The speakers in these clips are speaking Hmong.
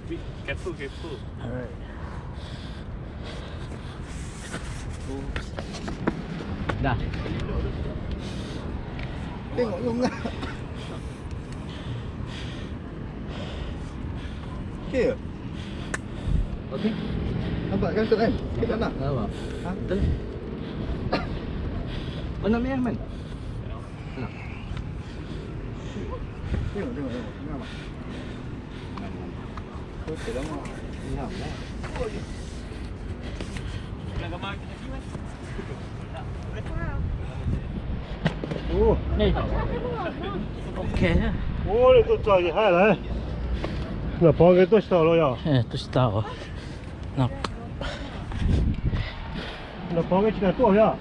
Careful, careful. Alright. Oops. Dah. Tengok, tengok. Okay. Okay. Nampak kan tu kan? Kita nak? Nampak. Ha? Betul. Mana ni, man? Tengok, tengok, tengok. Nampak? Ua, tuaj txog ces haib lawm. Nram Pov nkawd tuaj tsis tau los yog? Tuaj tsis tau. Nram Pov nkawd tsis kam tuaj yog?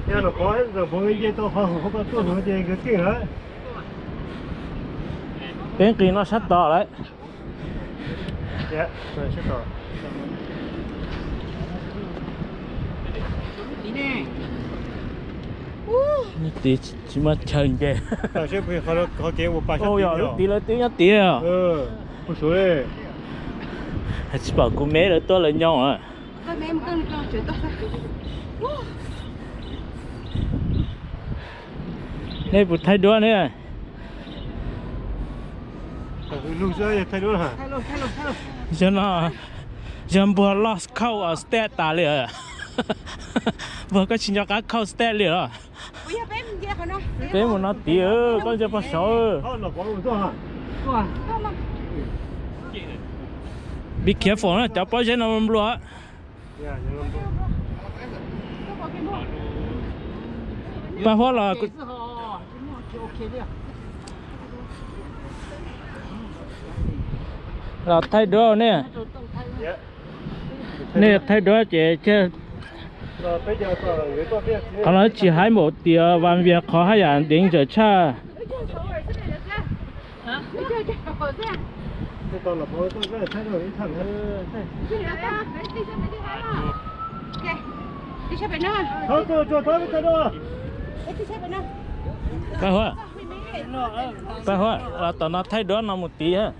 Yog Nram Pov, Nram Pov nkawd nce tau qhov hauv ko tuaj no ces nkawd keej lawm. Peb nqis no sab tod lawm. Tid tsis muaj chaw nce. Yog lub tid lawv twb nyob tid. Tsis pom kuv me lawv tuaj lawv nyob. Nej puas thaij duab ne? Yog no, yog npuag loj khauj step tas li. Npuag koj tsis nco qab khauj step li los? Peb mus no tid, koj ntsia pog saud. Be careful na, cov pob zeb no nplua. Paj Huab los, los thaij duab ne. Nej thaij duab ces qhov no tsis haib npaum tias Vam Vias qhov haj yam danger tshaj. Paj Huab, Paj Huab, los tom no thaij duab no mus tid.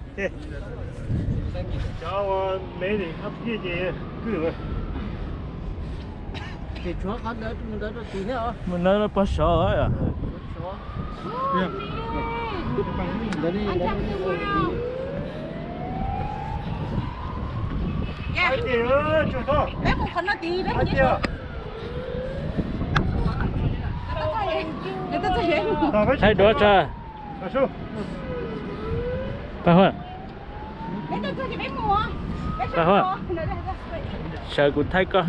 Mus ntawd pog saud. Thaij duab tso. Paj Huab. Paj Huab, sawv kuv thaij koj.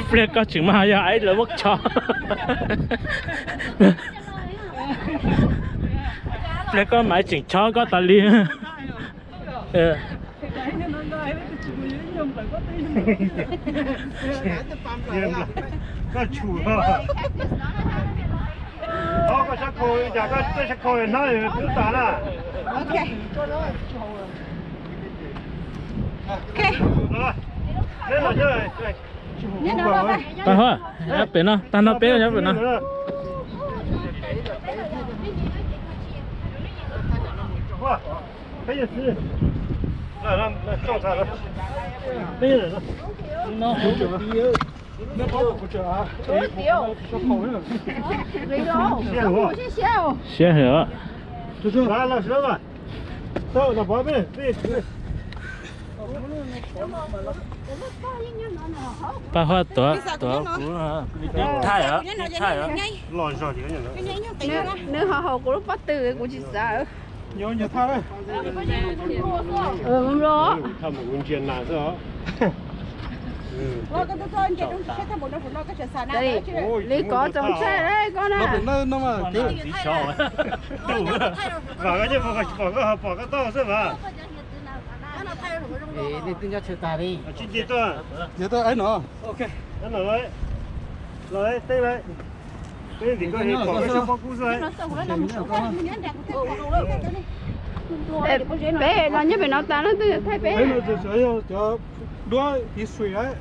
Pliag koj tseem mas yog aib lawv muab chob. Pliag koj mas tseem chob koj tas li. Koj tshum, koj sab khau li cas koj tej sab khau hnab twb tas na. Paj Huab, pem no, tag no peb nyob pem no. Siab heev. Paj Huab tuav, tuav kuv, thaij, thaij. Nws ho haus kuv lub pob tw kuv tsis xav. Li kov txaus tshaj koj na. Vam koj nyob puas pom koj, pom koj tau xwb mas. Tsis nce tuaj. Peb los nyob pem no tas leej twg thaij peb? Peb no tsis xav yog cov duab history lawm.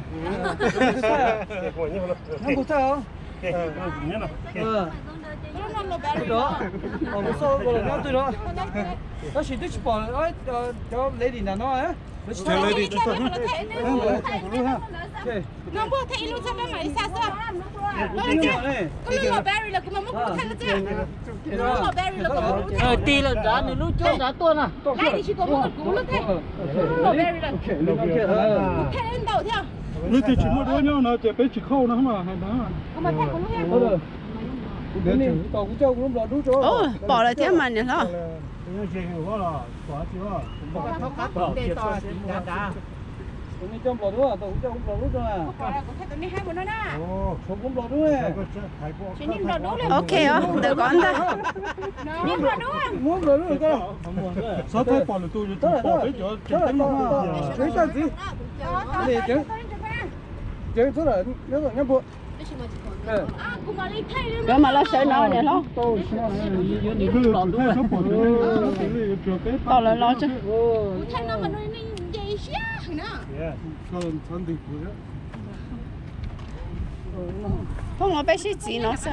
Nyob puas thaij os? Nyob twg no? Tab sis twb tsis pom cov lady nram no. Tig lawm nrad nws lub cuab nrad tuaj na. Leej twg tsis muaj duab nyob no ces peb tsis khauj no mas hais ntawd. Pom lawm thiab mas niam hlob. Ok os, ntawm ko ntag. Xov thaij pom lwm tus yuav tsum pom peb cov tseem ceeb no. Yuav mam los sawv no niam hlob. Tos lawv los tso. Phooj ua peb sib txiv no xwb.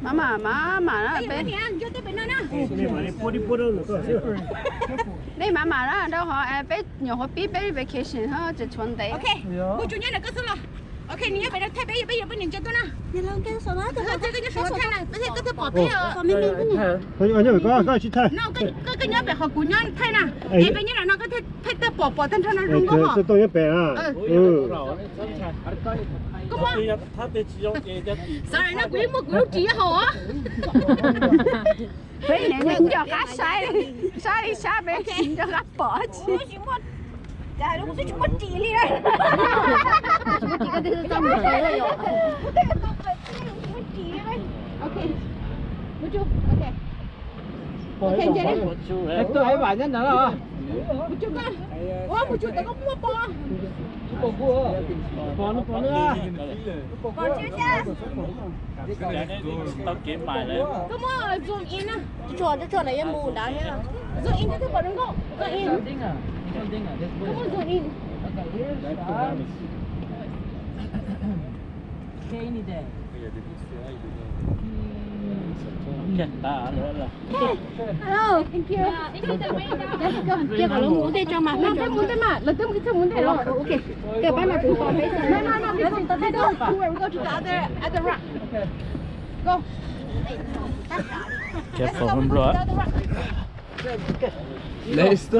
Mama, mama na peb. Nej mama na rau qhov peb nyuam qhuav pib peb vacation ho tseem tshuav ntev. Ok, nws nyob pem no thaij peb, peb yuav poj niam ntsia tuaj na. Koj nyob pem ko, koj tsis thaij. Koj nyob pem qhov kuv nyob thaij na. Es peb nyob no koj thaij tag pom pom tag nrho no zoo nkauj hos. Koj nyob pem na. Sorry no kuv yeej muaj kuv lub ris haus. Peb nco qab saib, saib li saib peb nco qab pom tsis. Cas kuv twb tsis muaj ris li. Tau kev mais lawm. Koj muab zoom in na. Tsuag tsuag na yuav mus nrad thiab. Zoom in thiab pom zoo nkauj. Zoom in. Koj muab zoom in. Hello, thank you. Cia kom lawv mus ua ntej tso mas, lawv twb mus ntej mas, lawv twb mus ntej los. Ok, kawm pab mas kuv pom peb. No, no, no, we go to the other, other rock. Go. Careful, bro. Listo.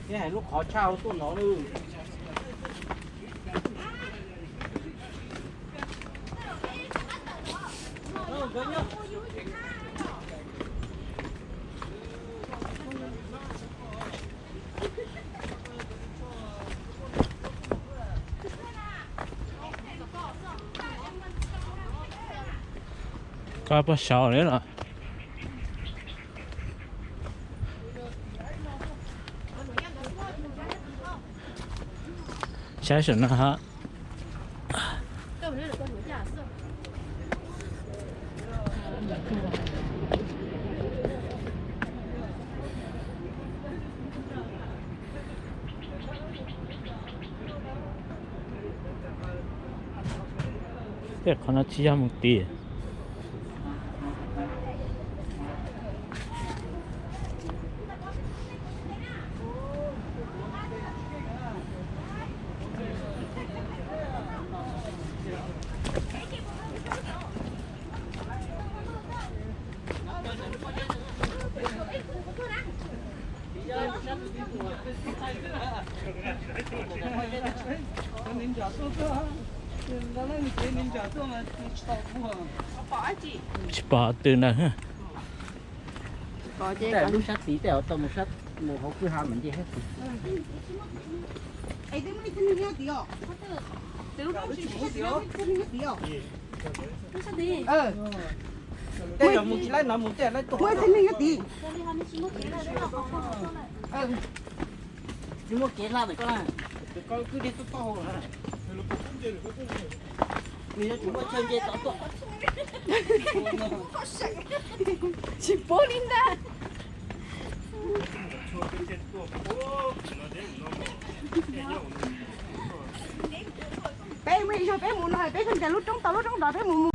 Thiab hais lub qhov tshaj hauv tuaj no na. Koj puas saud li los? Saib saum no ha. Tej qhov no tsis yog mus tim. Tsis pom twg ntawd. Lub sab tid tej tau mus hauv kwj ha mas nce. Tej yog mus tsis laib no mus tej laib tuaj. Tsis muaj kev hla ntawm koj na. Koj kwj deg tuaj taub hau na. Nws yuav tsum muaj chaw nce tod tuaj. Tsis paub li ntag. Peb mus ib zaug peb mus no peb kawg nkaus lub roob tau lub roob nrad peb mus mus.